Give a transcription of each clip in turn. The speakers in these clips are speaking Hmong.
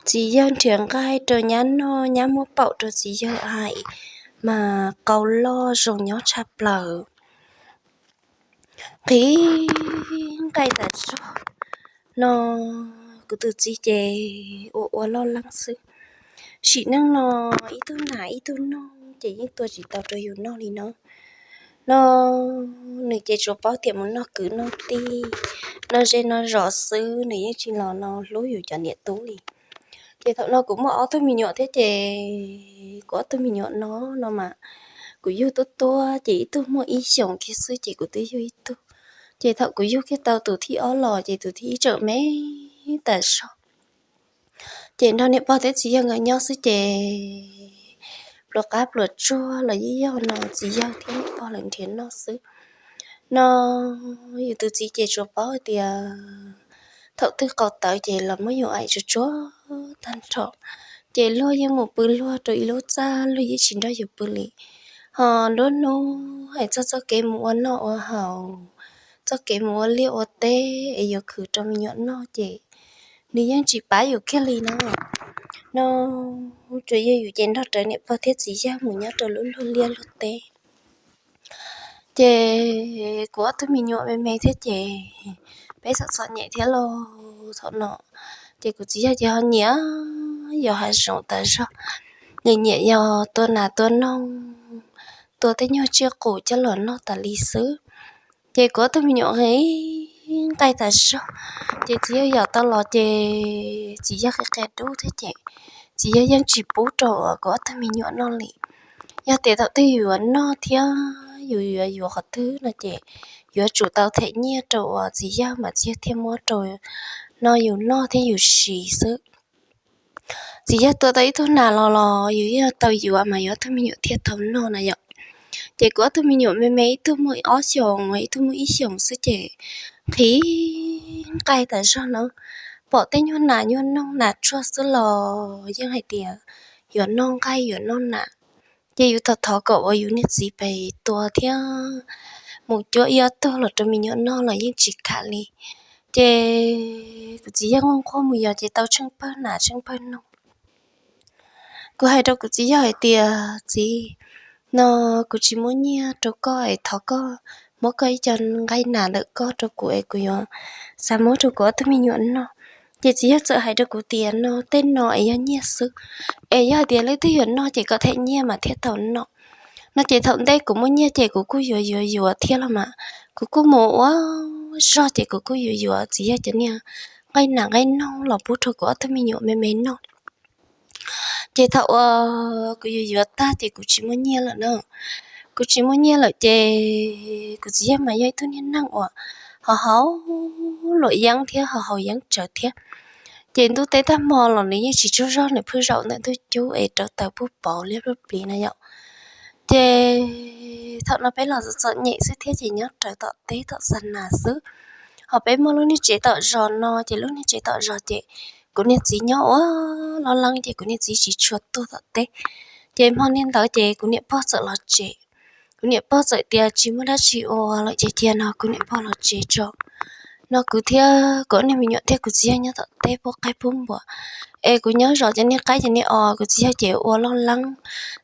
txiv yawg nrhiav nqaij rau nyab noj, nyab muab paum rau txiv yawg hais mas qau loj zoo nyob tshaj plaws. Nqhis nqaij tas zog no, kuv tus txiv ces ua ua loj leeb xwb. Sim neej no ib tug nas ib tug noog ces yeej tua tsis tau rau yus noj li no. No nws ces tsuas paub tias mus noj kwv noj tij, noj zej noj zos xwb, nws yeej tsis los no hlub yus cov niam tub li. Ces thaum no kuv muaj ob tug me nyuam thiab ces kuv ob tug me nyuam no no mas kuv yug tuab tuab ces ib tug muaj ib xyoos kiag xwb ces kuv twb yug ib tug. Ces thaum kuv yug kiag tau tus thib ob los ces tus thib ib tseem me tas zog. Ces nrog niam pog thiab txiv yawg nkawd nyob xwb ces pluas qab pluas tsuag los yeej yog no txiv yawg thiab niam pog lawv nrhiav noj xwb. No yus tus txiv ces tsuas paub hais tias thaum twg qau tawv ces los muab yus aim tsuag tsuag tag nrho. Ces luag yeej mus pw luag rau ib lub txaj, luag yeej tsis nrog yus pw li. Ho nruab hnub hais txog txoj kev mus ua noj ua haus, txoj kev mus ua liaj ua teb es yuav khwv rau me nyuam noj ces nws yeej tsis pab yus kiag li no. No tsuas yog yus ces nrog rawv niam pog thiab txiv yawg mus nyob rau lub luag liaj luag teb. Ces kuv ob tug me nyuam me me thiab ces peb txom txom nyem thiab lauj thaum no. Ces kuv txiv yawg ces ho nyiam yos hav zoov tas zog, nyiam nyiam yos tua nas tua noog, tua tej nyuag tsiaj qus coj los noj tas li xwb. Ces kuv ob tug me nyuam nqaij tas zog, ces txiv yawg yos tau los ces txiv yawg qia qia dub thiab ces txiv yawg yeej tsis pub rau kuv ob tug me nyuam noj li. Yog tias thaum twg yus yuav noj thiab yus yuav yuav qhov twg no ces yuav tsum tau them nyiaj rau uas txiv yawg mas txiv yawg thiaj muab rau no yus noj thiab yus siv xwb. Txiv yawg tua tau ib tug nas los los yus yeej tau yuav mas yus ob tug me nyuam thiaj tau noj na yom. Ces kuv ob tug me nyuam me me ib tug muaj ob xyoos, ib tug muaj ib xyoos xwb ces nqhis nqaij tas zog no, pom tej nyuag nas nyuag noog nas tsuag xwb los yeej hais tias yuav noj nqaij yuav noj nas. Ces yus thov thov kom uas yus niag txiv pem tua thiab mus cuab ib ob tug los rau me nyuam noj los yeej tsis kam li. Ces kuv txiv yawg nquag nquag mus yos ces tau tsheej pawg nas tsheej pawg noog. Kuv hais rau kuv txiv yawg hais tias, txiv, no kuv tsis muaj nyiaj rau koj es thov koj muab koj ib co nqaij nas ntawm koj rau kuv es kuv yuav xav muab rau kuv ob tug me nyuam noj. Ces txiv yawg txawm hais rau kuv tias, no tej no es yog nyiaj xwb, es yog hais tias leej twg yuav noj ces kom them nyiaj mas thiaj tau noj. No ces thaum ntej kuv muaj nyiaj ces kuv kuj yuav yuav yuav thiab los mas, kuv kuj mus ua zog ces kuv kuj yuav yuav txiv yawg cov niag nqaij nas nqaij noog los pub rau kuv ob tug me nyuam me me noj. Ces thaum uas kuv yuav yuav tag ces kuv tsis muaj nyiaj lawm na. Kuv tsis muaj nyiaj lawm ces kuv txiv yawg mas yog ib tug niag neeg uas haus haus luam yeeb thiab haus haus yeeb tsawv thiab. Ces ntuj teb tag hmo los nws yeej tsis tsaug zog, nws pheej zaum ntawm ntug cub es rauv taws puag pauv liab plig plig na yom. Ces thaum no peb los txom txom nyem xwb thiab ces nyob rawv tom teb tom xa nas xwb. Ho peb muaj lub niag tsev tom zos no ces lub niag tsev tom zos ces kuv niag txiv nyob ua loj leeb ces kuv niag txiv tsis tshua tuaj tom teb. Ces hmo niag ntawd ces kuv niam pog txawm los tsev. Kuv niam pog txawm tias tsis muaj dab tsi ua lawm ces cia no kuv niam pog los tsev tso. No kuv thiab kuv ob niag me nyuam thiab kuv txiv yawg nyob tom teb pub qaib pub npua. Es kuv nyob zov cov niag qaib cov niag os, kuv txiv yawg ces ua loj leeb.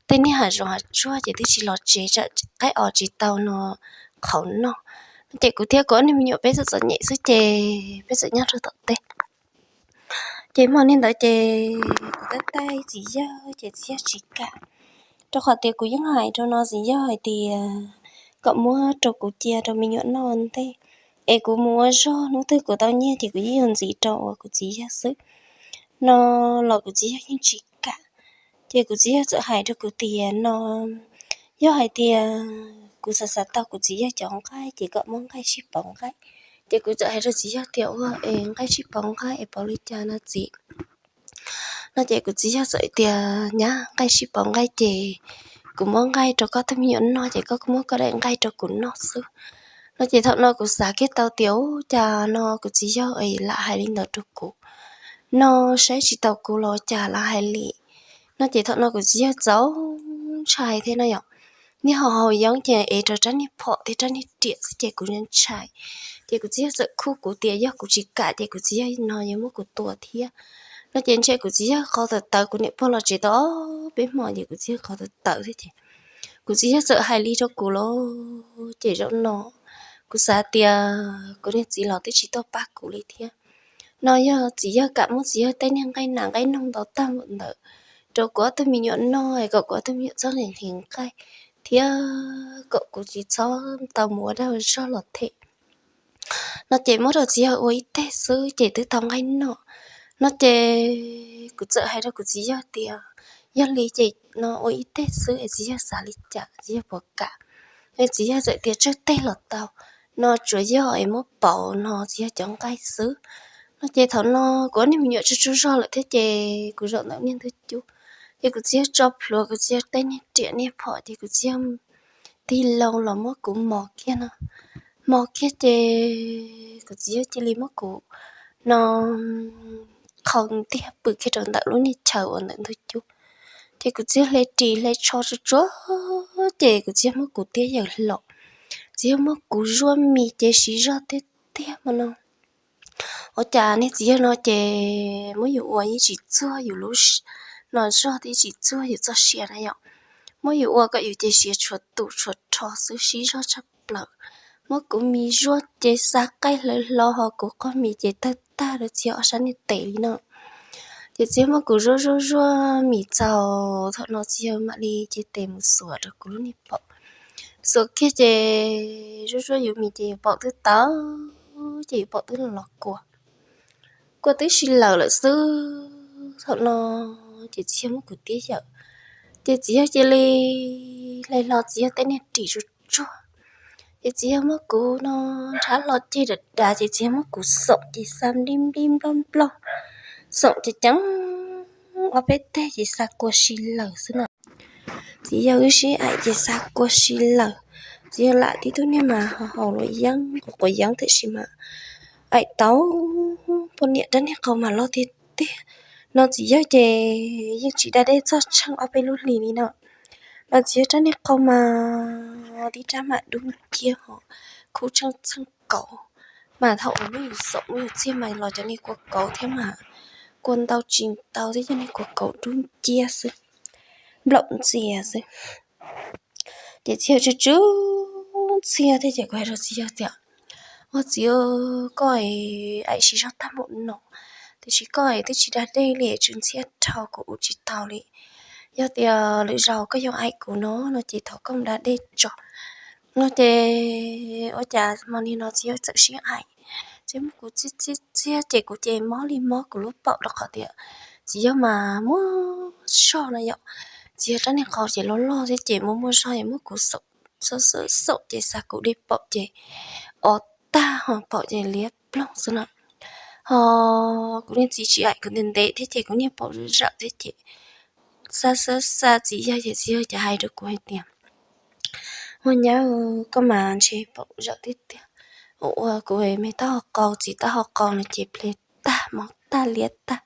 Tej niag hav zoov hav tsuag ces twb tsis los tsev tsam qaib os tsis tau no qhauv noj. Ces kuv thiab kuv ob niag me nyuam peb txawm txom nyem xwb ces peb txawm nyob rau tom teb. Ces hmo niag ntawd ces kuv tab taij txiv yawg ces txiv yawg tsis kam, rau qhov tias kuv yeej hais rau no txiv yawg hais tias kom muab rau kuv cia rau me nyuam noj ntej, es kuv mus ua zog hnub twg kuv tau nyiaj ces kuv yeej yuav ntxiv rau uas kuv txiv yawg xwb. No los kuv txiv yawg yeej tsis kam. Ces kuv txiv yawg txawm hais rau kuv tias no, yog hais tias kuv xav xav tau kuv txiv yawg cov nqaij ces kom muab nqaij sib pauv nqaij. Ces kuv txawm hais rau txiv yawg tias, ua es nqaij sib pauv nqaij es pauv li cas no txiv? No ces kuv txiv yawg txawm tias, nyab, nqaij sib pauv nqaij ces kuv muab nqaij rau koj tus me nyuam noj ces koj muab koj daim nqaij rau kuv noj xwb. No ces thaum no kuv xav kiag tau tias, ua cas no kuv txiv yawg lam hais li ntawd rau kuv, no saib tsis taus kuv los cas lam hais li. No ces thaum no kuv txiv yawg txaus ntshai thiab no yom. Niag haus haus yeeb ces ev rau rab niag phom thiab rab niag riam xwb ces kuv ntshai. Ces kuv txiv yawg txawm khuj kuv tias yog kuv tsis kam ces kuv txiv yawg no yuav muab kuv tua thiab. No ces ntshe kuv txiv yawg qhov tawv tawv, kuv niam pog los tsev tau ob peb hmo ces kuv txiv yawg qhov tawv tawv thiab ces kuv txiv yawg txawm hais li rau kuv lauj. Ces zaum no kuv xav tias kuv niag txiv los twb tsis tuaj pab kuv li thiab. No yog txiv yawg kam muab txiv yawg tej niag nqaij nas nqaij noog ntau tag npaum ntawd rau kuv ob tug me nyuam noj es kom kuv ob tug me nyuam txhob hle nqaij thiab kom kuv tsis txhob tau mus ua dag ua zog los them. No ces muab rau txiv yawg ua ib teg xwb ces twb tau nqaij noj. No ces kuv txawm hais rau kuv txiv yawg tias, yog li ces no ua ib teg xwb es txiv yawg xav li cas, txiv yawg puas kam? Es txiv yawg txawm tias tsawg teg los tau, no tsuas yog es muab pauv no txiv yawg cov nqaij xwb. No ces thaum no kuv ob niag me nyuam tsaug tsaug zog lawm thiab ces kuv zaum ntawm niag ntug cub, ces kuv txiv yawg tso plhuav kuv txiv yawg tej niag riam niag phom ces kuv txiv yawg tig loo los muab kuv mos kiag no. Mos kiag ces kuv txiv yawg cia li muab kuv no qhau ntiag pw kiag rau ntawm lub niag chaw uas ntawm ntug cub. Ces kuv txiv yawg hle ris hle tsho tsuag tsuag ces kuv txiv yawg muab kuv tiab yawm hlo. Txiv yawg muab kuv zuaj mis ces siv zog tiag tiag hmo no. Ua cas niag txiv yawg no ces muab yus ua yeej tsis txuag yus lub no zog, yeej tsis txuag yus txoj sia na yom. Muab yus ua kom yus ces siav tshuav tus tshuav rho xwb, siv zog tshaj plaws. Muab kuv mis zuaj ces xa qaij hlawv hlo ho kuv qog mis ces tawg tag rau txiv yawg ob sab niag tes li no. Ces txiv yawg muab kuv zuaj zuaj zuaj mis txaus thaum no txiv yawg mam li cev tes mus xuas rau kuv lub niag paum. Xuas kiag ces zuaj zuaj yus mis ces yus paum twb tawv, ces yus paum twb los los kua, kua twb si lawm lawm xwb. Thaum no ces txiv yawg muab kuv tiab yawm, ces txiv yawg cia li hle hlo txiv yawg tej niag ris tsuag tsuag. Ces txiv yawg muab kuv no nrhav hlo ceg dav dav ces txiv yawg muab kuv xoom ces xa nplij nplij nploj nploj, xoom ces ceev ob peb teg ces xa kua si lawm xwb na. Txiv yawg wb sib aim ces xa kua si lawm. Txiv yawg lam tib tug niag mas haus haus luam yeeb quav quav yeeb tiam sis mas aim tau poj niam rab niag qau mas loj tiag tiag. No txiv yawg ces yeej tsis da dej txog tsheej ob peb lub hlis li no. No txiv yawg rab niag qau mas tib rab mas dub nciab ho khub tsheej txheej kauv, mas thaum uas muab yus xoom muab yus txiag mas los cov niag kua kauv thiab mas kua ntau tsis ntau thiab cov niag kua kauv dub nciab xwb, nplaum ntxias xwb. Ces txiv yawg tsw tsw ntxiag thiab ces kuv hais rau txiv yawg tias, ua txiv, koj aim siv zog tag npaum no, tiam sis koj twb tsis da dej li tsw ntxiag dhau kuv ua tsis tau li. Yog tias lwm zaus koj yuav aim kuv no no ces thov koj mus da dej tso. No ces ua cas hmo nim no txiv yawg txawm sib aim, txiv yawg muab kuv txiag txiag txiag ces kuv ces mob li mob kuv lub paum rau qhov tias txiv yawg mas muaj zog no yom. Txiv yawg rab niag qau ces loj loj thiab ces muaj muaj zog es muab kuv xoom xoom xoom ces xa kuv dej paum ces o tag ho paum ces liab ploog xwb na. Ho kuv niag txiv tsis aim kuv ntev ntev thiab ces kuv niag paum zawm thiab ces xa xa xa txiv yawg ces txiv yawg cas hais rau kuv hais tias, ua nyab, koj mas ntshe paum zawm tiag tiag, ua kuv me taub hau qau txiv taub hau qau no ces ple tag mob tag liab tag.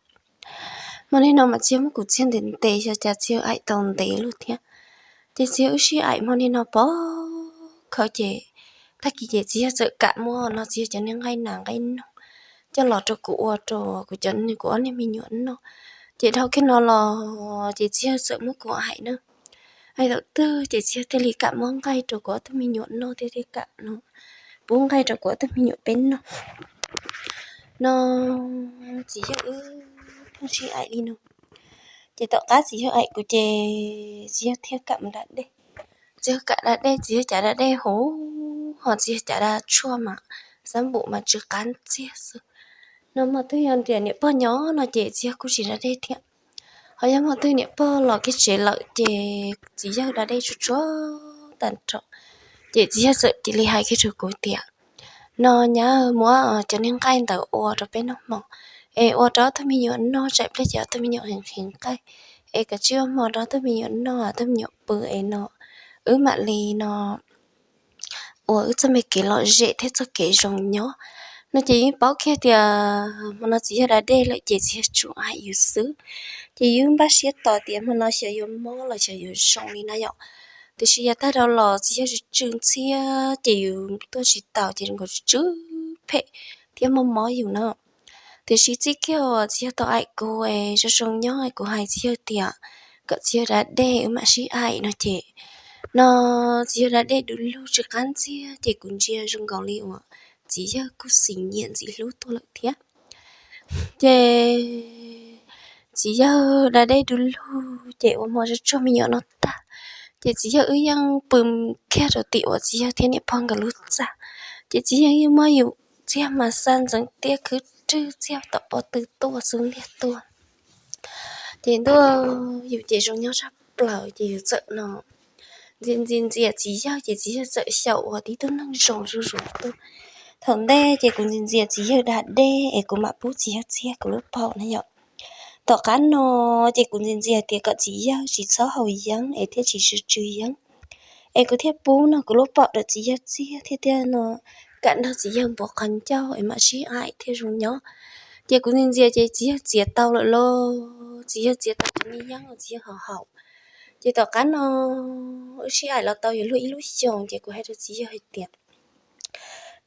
Hmo nim no mas txiv yawg muab kuv txiag ntev ntev xyov cas txiv yawg aim tau ntev luj thiab. Ces txiv yawg wb sib aim hmo nim no pov khawv ces tag kis ces txiv yawg txawm kam muab no txiv yawg cov niag nqaij nas nqaij noog coj los rau kuv ua rau kuv cov kuv ob niag me nyuam noj. Ces dhau kiag no los ces txiv yawg txawm muab kuv aim na, aim thaum twg ces txiv yawg thiaj li kam muab nqaij rau kuv ob tug me nyuam noj thiab thiaj kam no pub nqaij rau kuv ob tug me nyuam peb noj. No txiv yawg wb pheej sib aim li no. Ces tom qab txiv yawg aim kuv ces txiv yawg thiaj kam mus da dej. Txiv yawg kam da dej, txiv yawg cav da dej huv, ho txiv yawg cav da tshuaj mas xab npum mas tsw qab ntxiag xwb. No hmo twg yog tias niam pog nyob no ces txiv yawg kuj tsis da dej thiab. Ho yog hmo twg niam pog los kiag tsev lawm ces txiv yawg da dej tsuag tsuag tag nrho. Ces txiv yawg txawm cia li hais kiag rau kuv tias, no nyab, muab cov niag nqaij ntawd ua rau peb noj hmo, es ua rau ob tug me nyuam noj, tsam pliag ces ob tug me nyuam heev heev nqaij, es kav tsij ua hmo rau ob tug me nyuam noj, ob tug me nyuam pw es no wb mam li no ua wb txoj me kev lom zem thiab txoj kev zoo nyob. No ces yeej paub kiag tias hmo no txiv yawg da dej lawm ces txiv yawg tsuas aim yus xwb. Ces yus npaj siab tos tias hmo no xyov yuav mob los xyov yuav zoo li na yom. Tiam sis yav tag dhau los txiv yawg tsw tsw ntxhiab ces yus tuaj tsis taus ces nkaus tsw phem thiab mob mob yus na. Tiam sis txij kiag uas txiv yawg tau aim kuv es zoo zoo nyob es kuv hais txiv yawg tias kom txiv yawg da dej wb mam sib aim no ces, no txiv yawg da dej du lug tsis qab ntxiag ces kuv ntsia zoo nkaus li uas txiv yawg kuj xis nyiam ntxim hlub tuaj lawm thiab. Ces txiv yawg da dej du lug ces ua hmo tsuag tsuag me nyuam no tag, ces txiv yawg wb yeej pw kiag rau tim uas txiv yawg thiab niam pog nkawd lub txaj. Ces txiv yawg yeej muab yus txiag mas xa ntxeev tiaj khwb rwg txiag tom pob tw tuaj xub ntiag tuaj. Ces ntuj, yus ces zoo nyob tshaj plaws ces yus txawm no ntxias ntxias ntxias txiv yawg ces txiv yawg txawm xyaum ua tib tug neeg zoo zuj zus tuaj. Thaum ntej ces kuv ntxias ntxias txiv yawg da dej es kuv mam pub txiv yawg txiag kuv lub paum na yom. Tom qab no ces kuv ntxias ntxias tias kom txiv yawg tsis txhob haus yeeb es thiaj tsis tsw tsw yeeb, es kuv thiaj pub no kuv lub paum rau txiv yawg txiag thiab thiaj no kam nrog txiv yawg npuav qhov ncauj es mam sib aim thiaj zoo nyob. Ces kuv ntxias ntxias ces txiv yawg txiav tau lawm lauj, txiv yawg txiav tau cov me yeeb uas txiv yawg haus haus. Ces tom qab no wb sib aim los tau yuav luag ib lub xyoos ces kuv hais rau txiv yawg hais tias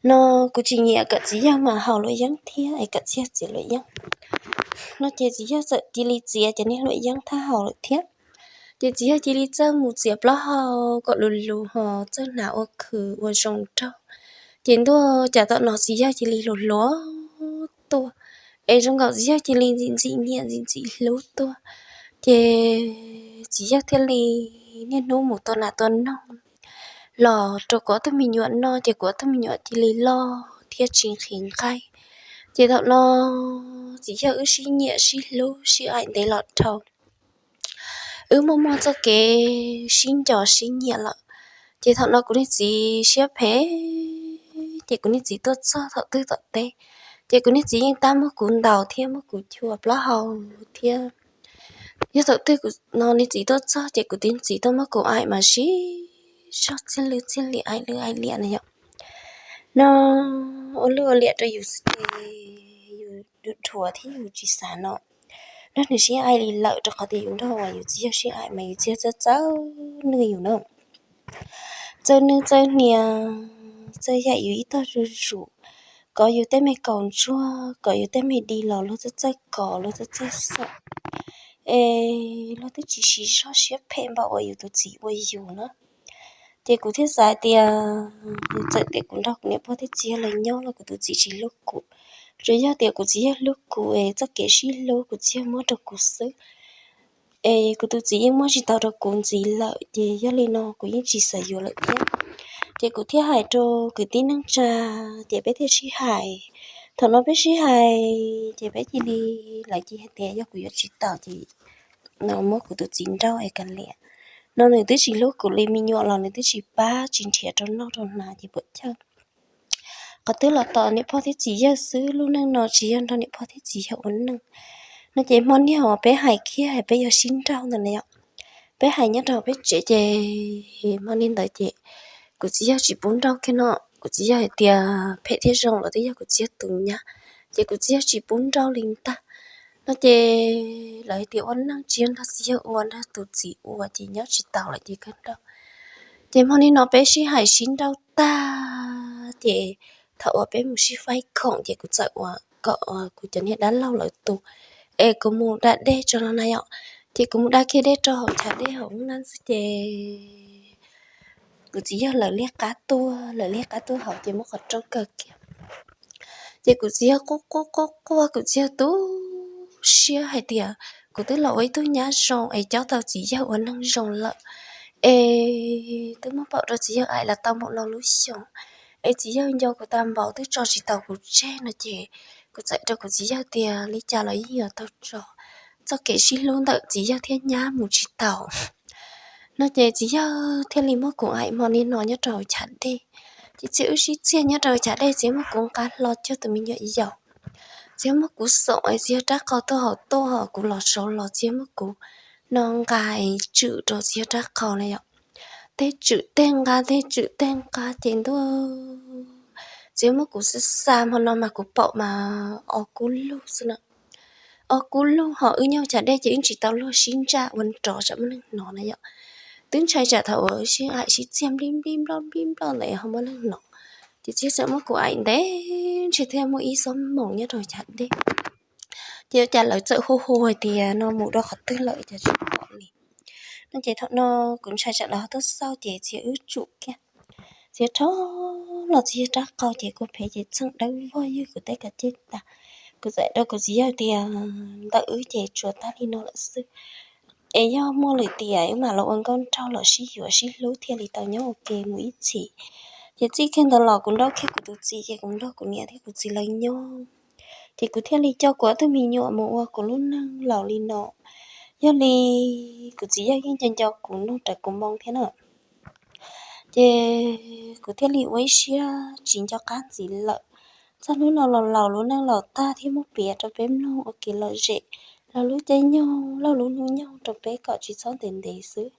no kuv tsis nyiam kom txiv yawg mas haus luam yeeb thiab es kom txiv yawg txiav luam yeeb. No ces txiv yawg txawm cia li txiav cov niag luam yeeb thab haus lawm thiab. Ces txiv yawg cia li txawj mus txiav plaub hau kom lus lus ho txawj hnav ua khwv ua zoo nraug. Ces ntuj, cas tom no txiv yawg cia li hluas hluas tuaj, es zoo nkaus txiv yawg cia li ntxim ntxim nyiam ntxim ntxim hlub tuaj. Ces txiv yawg thiaj li niaj hnub mus tua nas tua noog los rau kuv ob tug me nyuam noj, ces kuv ob tug me nyuam cia li loj thiab tsis nqhis nqaij. Ces thaum no txiv yawg wb sib nyiam sib hlub sib aim ntev los dhau, wb muaj muaj txoj kev sib nco sib nyiam lawm. Ces thaum no kuv niag txiv siab phem, ces kuv niag txiv tuaj txog thaum twg tom teb, ces kuv niag txiv yeej tab muab kuv ntaus thiab muab kuv chua plaub hau thiab. Yog thaum twg kuv no niag txiv tuaj txog ces kuv niag txiv tuaj muab kuv aim mas sib zog txiag lwj txiag liam aim lwj aim liam na yom. No ua lwj ua liam rau yus xwb ces yus dhuav thiab yus tsis xav no nrog nws sib aim li lawm, rau qhov tias yus nrog uas yus txiv yawg sib aim mas yus txiv yawg txawj txawj nwj yus na. Txawj nwj txawj hnia, txawj yaim yus ib tog zuj zus, kov yus tej me kaus ntsuag, kov yus tej me di los luag txawj txawj kov, luag txawj txawj xom. Es luag twb tsis siv zog siab phem npaum uas yus tus txiv ua yus na. Ces kuv thiaj xav tias txawm tias kuv nrog kuv niam pog thiab txiv yawg lawv nyob los kuv tus txiv tsis hlub kuv. Tsuas yog tias kuv txiv yawg hlub kuv es txoj kev sib hlub kuv txiv yawg muab rau kuv xwb. Es kuv tus txiv yeej muab tsis tau rau kuv ntxiv lawm, ces yog li no kuv yeej tsis xav yuav lawm thiab. Ces kuv thiaj hais rau kwv tij neej tsa, ces peb thiaj sib hais. Thaum no peb sib hais ces peb cia li, lawv cia hais tias yog kuv yuav tsis taus ces no muab kuv tus txiv nrauj es kav liam. No nws twb tsis hlub kuv li, me nyuam los nws twb tsis pab tsis nrhiav rau noj rau hnav ces puas chawj. Qhov twg los tos niam pog thiab txiv yawg xwb, lub neej no tsis yog nrog niam pog thiab txiv yawg ua neej. No ces hmo niag uas peb hais kiag peb yuav sib nrauj ntawd na yom, peb hais nyob rau peb tsev ces hmo niag ntawd ces kuv txiv yawg tsis pub nrauj kiag no. Kuv txiv yawg hais tias phem thiab zoo los twb yog kuv txiv yawg tus nyab, ces kuv txiv yawg tsis pub nrauj li ntag. No ces lawv hais tias ua neej tsis yog nrog txiv yawg ua, nrog tus txiv ua ces nyob tsis taus lawm ces kawg nrauj. Ces hmo niag no peb sib hais sib nrauj tag ces thaum uas peb mus sib faib khoom ces kuv txawm ua kom kuv cov niag dab laug lawv tu es kuv mus da dej tso no na yom. Ces kuv mus da kiag dej rau hauv chav dej hauv na xwb ces kuv txiv yawg lawv liab qab tuaj, lawv liab qab tuaj hauv ces muab qhov rooj kaw kiag. Ces kuv txiv yawg quaj quaj quaj quaj, kuv txiv yawg tu siab hais tias kuv twb los ua ib tug nyab zoo es cob tau txiv yawg ua neeg zoo lawm, es twb muab paum rau txiv yawg aim los tau npaum no lub xyoos, es txiv yawg nco kuv tag npaum twb tso tsis tau kuv tseg no ces kuv txawm rau kuv txiv yawg tias li cas los yeej yuav tau tso, txoj kev sib hlub ntawm txiv yawg thiab nyab mus tsis tau. No ces txiv yawg thiaj li muab kuv aim hmo niag no nyob rau hauv chav dej. Ces txiv wb sib txiag nyob rau hauv chav dej, txiv muab kuv nqa hlo cuag tus me nyuam yaus. Txiv muab kuv xom es txiv yawg rab qau tuaj hauv tuaj, kuv los saud los txiv muab kuv no nqa es tswm rau txiv yawg rab qau na yom. Tej tswm tej nqa, tej tswm tej nqa ces ntuj, txiv muab kuv xa xa hmo no mas kuv paum mas o kub lug xwb na. O kub lug ho wb nyob chav dej ces wb tsis tau luag sib ntsaj ua nrov tsam muaj neeg hnov na yom. Twb ntshai tsam thaum uas wb sib aim sib txiag nplij nplij nploj nplij nploj ntawd ho muaj neeg hnov. Ces txiv txawm muab kuv aim ntev ntshe thiaj muaj ib xuab moos nyob rau chav dej. Ces ua cas lawv txawm hu hu hais tias no mus rau qhov twg lawm cas tsis pom li no. Ces thaum no kuv ntshai tsam lawv ho tuaj xauj ces txiv wb tsum kiag. Txiv rho los txiv yawg rab qau ces kuv phem ces txheej dawb vog ywg kuv tej kav cej tas. Kuv txawm rau kuv txiv yawg tias ntawm wb ces tsuas tag li no lawm xwb, es yog muaj lwm tiam wb mam los ua nkauj nraug los sib yuav sib hlub thiaj li tau nyob ua ke mus ib txhis. Ces txij kiag ntawd los kuv nrauj kiag kuv tus txiv ces kuv nrog kuv niam thiab kuv txiv lawv nyob. Ces kuv thiaj li coj kuv ob tug me nyuam mus ua kuv lub neej laus li no. Yog li kuv txiv yawg yeej nco nco kuv, nug rawv kuv moo thiab na. Ces kuv thiaj li ua ib siab tsis nco qab ntxiv lawm. Txog hnub no los laus lub neej laus tag thiab muab piav rau peb mloog ua kev lom zem, laug lub caij nyoog laug lub hnub nyoog rau peb kom tsis txhob ntev ntev xwb.